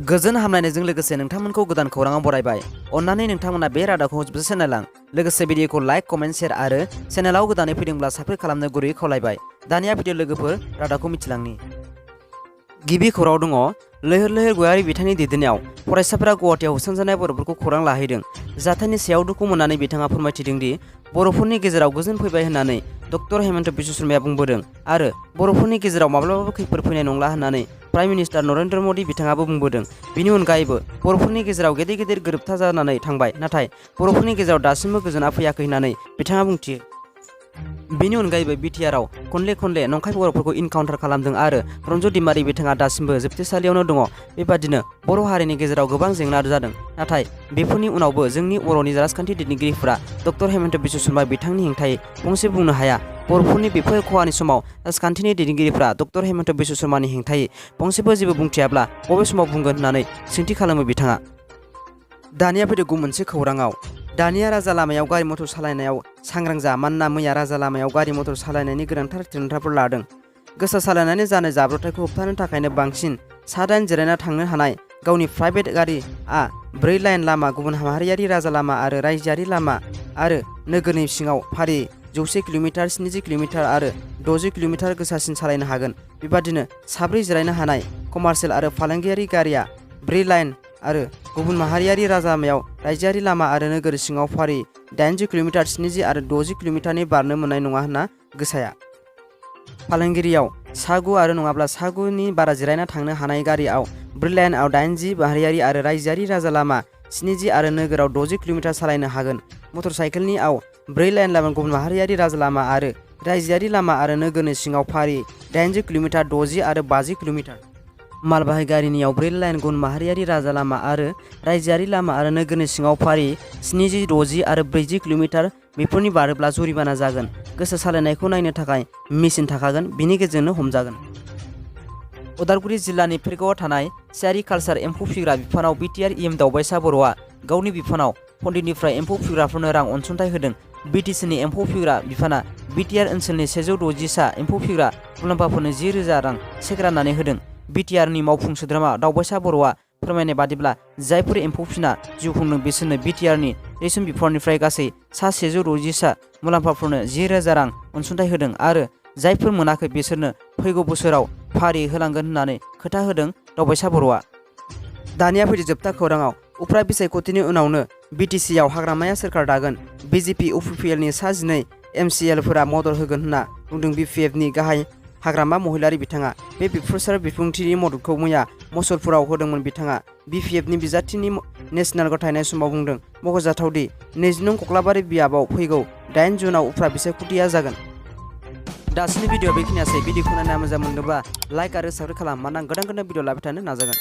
गोजोन हामलायनायजों लोगोसे नोंथांमोनखौ गोदान खौराङाव बरायबाय। अन्नानै नोंथांमोना बे रादाबखौ जोबजासे नायलां। लोगोसे भिडिअखौ लाइक, कमेन्ट, शेयार आरो चेनेलाव गोदानै फैदोंब्ला साबस्क्राइब खालामनो गुरैयै खावलायबाय। दानिया भिडिअ लोगोफोर रादाबखौ मिथिलांनि। गिबि खौराङाव दङ लैहोर लैहोर गयारि बिथांनि दैदेननायाव फरायसाफोरा गुवाहाटीआव होसोजानाय बर'फोरखौ खौरां लाहैदों। जाथायनि सायाव दुखु मोननानै बिथाङा फोरमायथिदों दि बर'फोरनि गेजेराव गोजोन फैबाय होननानै डक्टर हेमन्त बिश्व शर्माया बुंबोदों आरो बर'फोरनि गेजेराव माब्लाबाबो खैफोद फैनाय नंला होननानै प्राइम मिनिस्टार नरेन्द्र मदि बिथाङाबो बुंबोदों। बिनि अनगायैबो बर'फोरनि गेजेराव गेदेर गेदेर गोरोबथा जानानै थांबाय, नाथाय बर'फोरनि गेजेराव दासिमबो गोजोना फैयाखै होननानै बिथाङा बुंथियो। बेनि अनगायैबो बिटिआरआव खनले खनले नंखाय बर'फोरखौ इनकाउन्टार खालामदों आरो रन्जु दैमारि बिथाङा दासिमबो जोबथेसालियावनो दङ। बेबादिनो बर' हारिनि गेजेराव गोबां जेंना जादों, नाथाय बेफोरनि उनावबो जोंनि बर'नि राजखान्थि दैदेनगिरिफोरा डक्टर हेमन्त बिश्व शर्मा बिथांनि हेंथायै फंसे बुंनो हाया। बर'फोरनि बेफोर खहानि समाव राजखान्थिनि दैदेनगिरिफोरा डक्टर हेमन्त बिश्व शर्मानि हेंथायै फंसेबो जेबो बुंथियाब्ला बबे समाव बुंगोन होननानै सोंथि खालामो बिथाङा। दानिया फैदो गुबुन मोनसे खौराङाव। दानिया राजा लामायाव गारि मटर सालायनायाव सांग्रां जा, मानोना मैया राजा लामायाव गारि मटर सालायनायनि गोनांथार थिरांथाफोर लादों। गोसा सालायनानै जानाय जाब्रबथायखौ होबथानो थाखायनो बांसिन सा-8 जिरायना थांनो हानाय गावनि प्राइभेट गारिआ 4 लाइन लामा, गुबुन माहारियारि राजा लामा आरो रायजोआरि लामा आरो नोगोरनि सिङाव फारियै 100 किल'मिटार, 70 किल'मिटार आरो 60 किल'मिटार गोसासिन सालायनो हागोन। बेबादिनो साब्रै जिरायनो हानाय कमार्शियेल आरो फालांगियारि गारिया 4 लाइन आरो गुबुन माहारियारि राजा लामायाव रायजोआरि लामा आरो नोगोर सिङाव फारियै 80 किल'मिटार, 70 आरो 60 किल'मिटारनि बारनो मोननाय नङा होनना गोसाया। फालांगिरियाव सा-9 आरो नङाब्ला सा-9 नि बारा जिरायना थांनो हानाय गारिआव 4 लाइनआव 80 माहारियारि आरो रायजोआरि राजा लामा, 70 आरो नोगोराव 60 किल'मिटार सालायनो हागोन। मटर साइकेलनि आव 4 लाइन लामा, गुबुन माहारियारि राजा लामा आरो रायजोआरि लामा आरो नोगोरनि सिङाव फारियै 80 किल'मिटार, 60 आरो 50 किल'मिटार। मालबाहै गारिनियाव 4 लाइन, गुबुन माहारियारि राजा लामा आरो रायजोआरि लामा आरो नोगोरनि सिङाव फारियै 70, 60 आरो 40 किल'मिटार। बेफोरनि बारोब्ला जुरिमाना जागोन। गोसा सालायनायखौ नायनो थाखाय मेसिन थाखागोन, बिनि गेजेरजोंनो हमजागोन। उदालगुरि जिल्लानि फेरगावआव थानाय सेरिकालचार एम्फौ फिग्रा बिफानाव बिटिआर इएम दावबायसा बर'आ गावनि बिफानाव पन्डितनिफ्राय एम्फौ फिग्राफोरनो रां अनसुंथाइ होदों। बिटिसिनि एम्फौ फिग्रा बिफाना बिटिआर ओनसोलनि 160 सा एम्फौ फिग्रा मुलाम्फाफोरनो 10,000 रां चेक राननानै होदों। बिटिआरनि मावफुं सोद्रोमा दावबायसा बर'आ फोरमायनाय बादिब्ला जायफोर एम्फौ फिना जिउ खुंदों बिसोरनो बिटिआरनि रेशम बिफाननिफ्राय गासै सा 160 सा मुलाम्फाफोरनो 10,000 रां अनसुंथाइ होदों आरो जायफोर मोनाखै बिसोरनो फैगौ बोसोराव फारियै होलांगोन होननानै खोथा होदों दावबायसा बर'आ। दानिया फैदो जोबथा खौराङाव। उफ्रा बिसायख'थिनि उनावनो बिटिसिआव हाग्रामाया सोरखार दागोन। बिजेपि इउपिपिएलनि सा 12 एमसिएलफोरा मदद होगोन होनना बुंदों बिपिएफनि गाहाय हाग्रामा महिलारि बिथाङा। बे बिफुरसार बिबुंथिनि मददखौ मैया मसलपुराव होदोंमोन बिथाङा। बिपिएफनि बिजाथिनि नेशनेल गथायनाय समाव बुंदों। मख'जाथाव दि 20 नं कक्लाबारि बियाबाव फैगौ 8 जुनआव उफ्रा बिसायख'थिया जागोन। दासिमनि भिडिअ बेखिनियासै। भिडिअखौ नायना मोजां मोनदोंबा लाइक आरो साबस्क्राइब खालाम, मानोना गोदान भिडिअ लाबोबाय थानो नाजागोन।